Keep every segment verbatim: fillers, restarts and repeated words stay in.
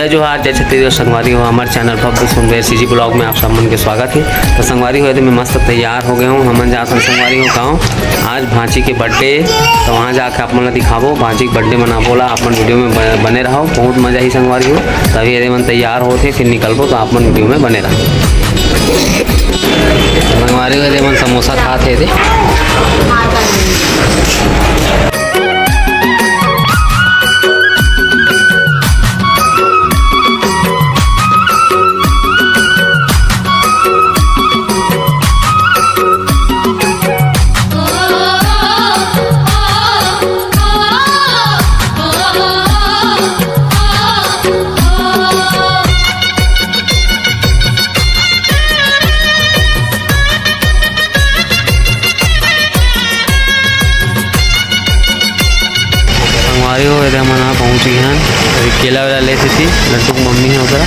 जोहार, जय छत्तीसगढ़ संगवारी हो, हमर चैनल भव्य सुंदर सीजी ब्लॉग में आप सब मन के स्वागत है। तो संगवारी हो, एदे मैं मस्त तैयार हो गए हूँ, हमन जात हन संगवारी हो गाँव, आज भांची के बर्थडे, तो वहाँ जाके आप मन ला दिखाबो, भांची के बर्थडे मनाबो ला, आप मन वीडियो में ब-, बने रहो, बहुत मजा ही संगवारी हो। तभी एदे मन तैयार होत हे, फिर निकलबो, तो आप मन वीडियो में बने रहो। संगवारी हो, एदे मन समोसा खात हे एदे। संगवारी हो, एदे हमन ह पहुंच गे हन। अभी केला वेला लेत हती, लड्डू के मम्मी ह ओकरा।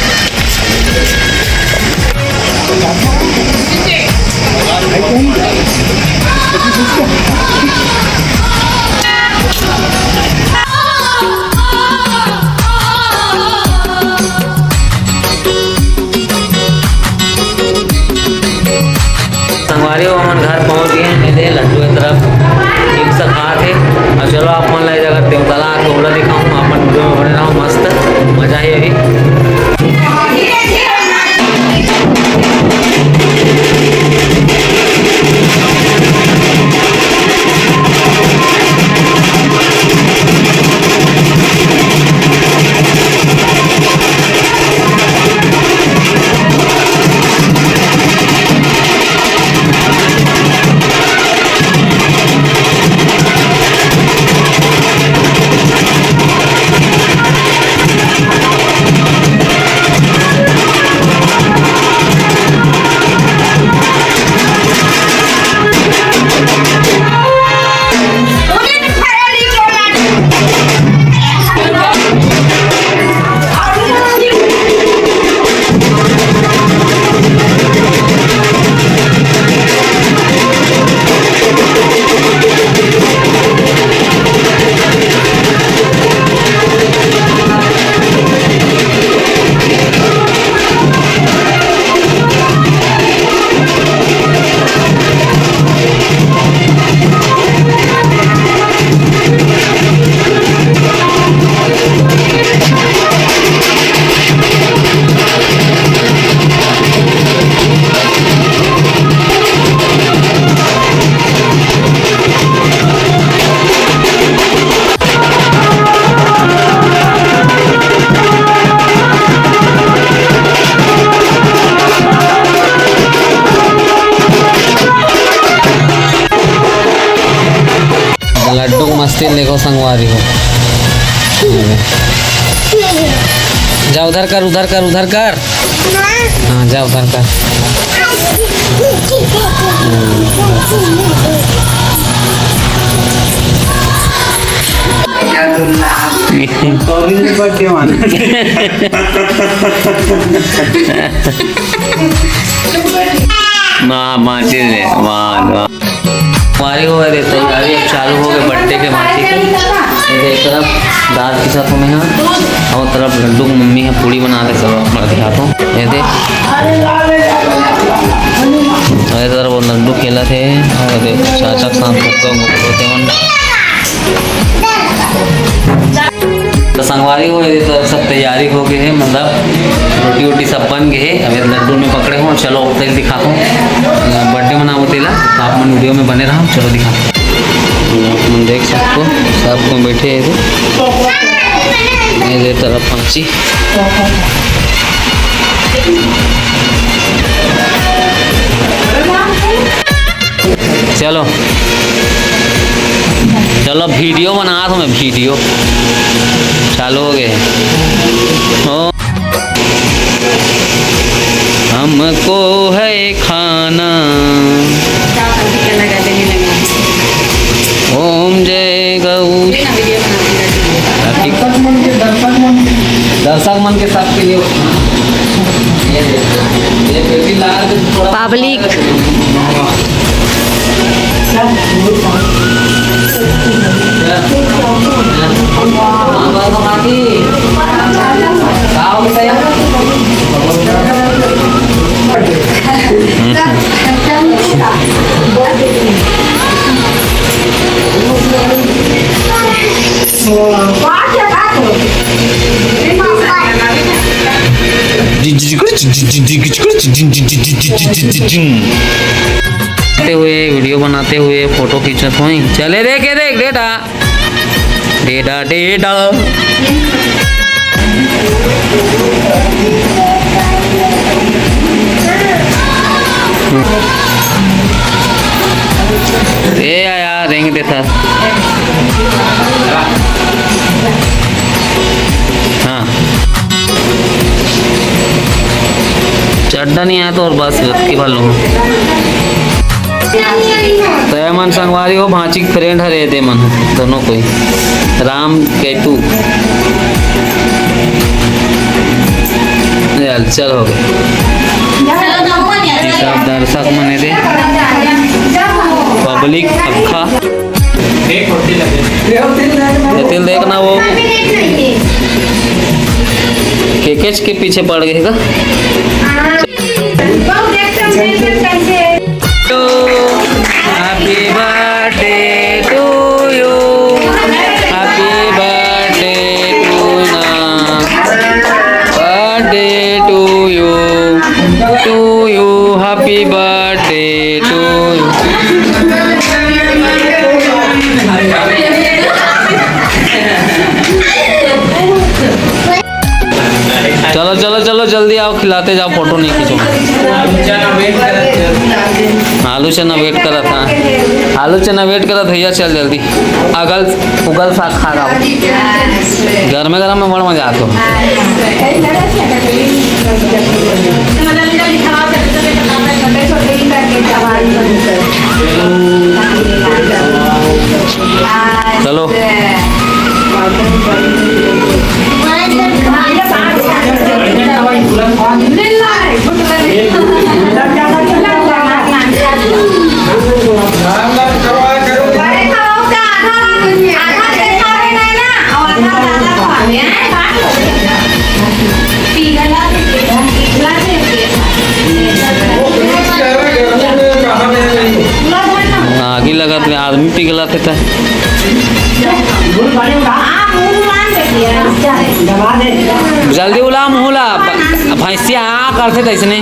संगवारी हो, हमन घर पहुंच गए हैं। एदे लड्डू ए तरफ चिप्स खात हे। और चलो, आप मन ला ए जगह देवतला आके ओला दिखाऊं, आप मन वीडियो में बने रहो, मस्त मजा ही अभी। लड्डू के मस्ती देखो संगवारी हो। जा उधर कर, उधर कर, उधर कर। हाँ, जा उधर कर। ना, माचिस है, वाह, वाह। हमारी हो गए तैयारी, अब चालू हो गए बर्थडे के पार्टी के। ये देख, एक तरफ दाल पीसा तो मैं, हाँ, और तरफ लड्डू की मम्मी है, पूड़ी बना के सब अपना दिखाता हूँ। ये देख, और ये तरफ वो लड्डू खेला थे, और ये देख, चाचा के साथ घूमते घूमते होते हैं। तो संगवारी हो, ये तो सब तैयारी हो गई है, मतलब रोटी वोटी सब बन गए है। अब ये लड्डू में पकड़े हो, चलो अब तक दिखाता हूँ, बर्थडे मनाबो तेला, तो आप मन वीडियो में बने रहो। चलो दिखाता हूँ, आप मन देख सकते हो, सब कोई बैठे हैं इधर। ये दे तरफ पहुँची। चलो, चलो, वीडियो बना रहा हूँ मैं, वीडियो चालू हो गए। ओ, हमको है खाना। ओम जय गौ। दर्शक मन के, दर्शक मन के, दर्शक मन के सबके लिए। पब्लिक। बनाते हुए, वीडियो बनाते हुए फोटो खींचत होई। चले देखे देख डेटा, डेटा, डेटा। ए आया, रेंग देता। हाँ। चड्डा नहीं आया तो और बस, गत की भालू। तो ये मन संगवारी हो, भांची के फ्रेंड हरे दे मन, दोनों कोई। राम केतु। चल, चल हो गए। सब दर्शक मन दे, पब्लिक अक्खा। नितिन देख ना वो केकेच के पीछे पड़ गए का। Happy birthday to you. Happy birthday to you. Birthday to you. To you. Happy birthday to you. चलो, चलो, चलो, जल्दी आओ, खिलाते जाओ, फोटो नहीं खींचो। आलू चना वेट करत था, आलू चना वेट करत भैया, चल जल्दी। अगल उगल साग खा रहा हूँ, गरमे गरम में बड़ मजा आतो। चलो। आगी लगत में आदमी पिघलत हे त। जल्दी उला मुँह ला, भ-, भैंसिया आ करथे तैसने।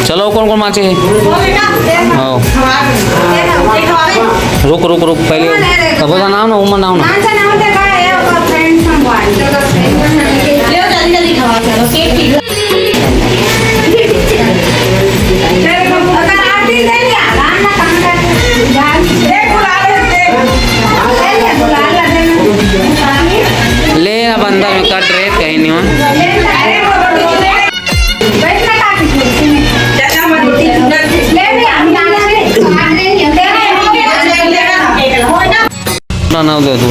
चलो, कौन कौन माचे हे? हाँ। रुक, रुक, रुक, पहले तब नाम ना, उमर नाम ना। ले ना, बंदा में कट रहे, कहीं नहीं हो। ना, ना, दे दो।